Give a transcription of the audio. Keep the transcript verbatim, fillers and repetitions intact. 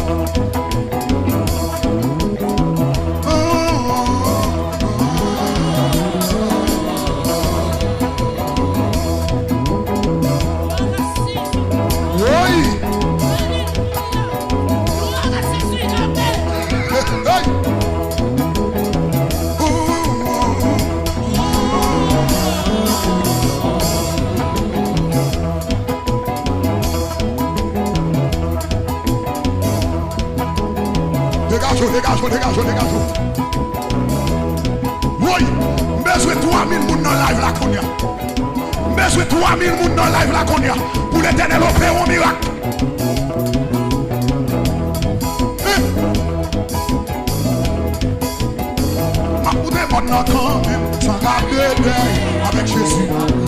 Woy! Hey! Degaje w, degaje w, degaje w, degaje w. Woy! M bezwen twa mil moun nan live la kounye a. M bezwen twa mil moun nan live la kounye a. Pou Letènèl opere yon mirak. Hein? M ap moute mòn nan kanmenm, san gade dèyè, avèk Jezi.